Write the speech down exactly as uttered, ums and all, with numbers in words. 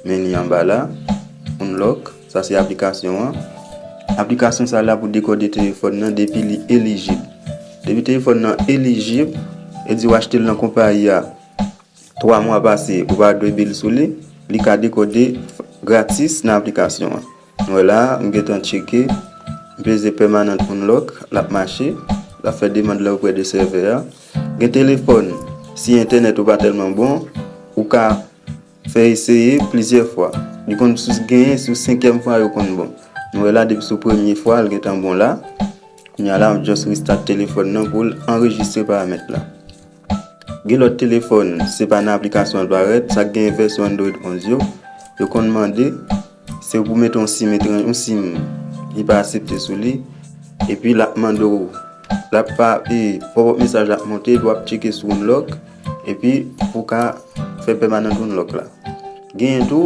meni anba la, Unlock, sa se aplikasyon an. Aplikasyon sa la pou dekode telefòn nan depi li elijib. Depi telefòn nan elijib, e di w achte l nan konpayi a twa mwa pase, ou pa dwe bil sou li, li ka dekode gratis nan aplikasyon an. Nou wè la, m gentan tcheke, m peze permanent unlock, l ap mache, l ap fè demann la oprè de sèvè a. Gen telefòn, si entènèt ou pa tèlman bon, ou ka fè eseye plizyè fwa. Li konn sou genyen sou senkyèm fwa yo konn bon. Nou wè la, depi sou premye fwa, l gentan bon la. Kounye a la, m just restart telefòn nan pou l anrejistre paramèt la. Gen lòt telefòn, se pa nan aplikasyon an l parèt, sa k gen vèsyon Android onz yo, yo konn mande, se pou mete yon sim etranj, yon sim li pa aksepte sou li, epi l ap mande w, l ap pa, e, pop-up mesaj la ap monte, epi w ap tcheke sou unlock, epi pou w ka fè permanent unlock la. Genyen tou,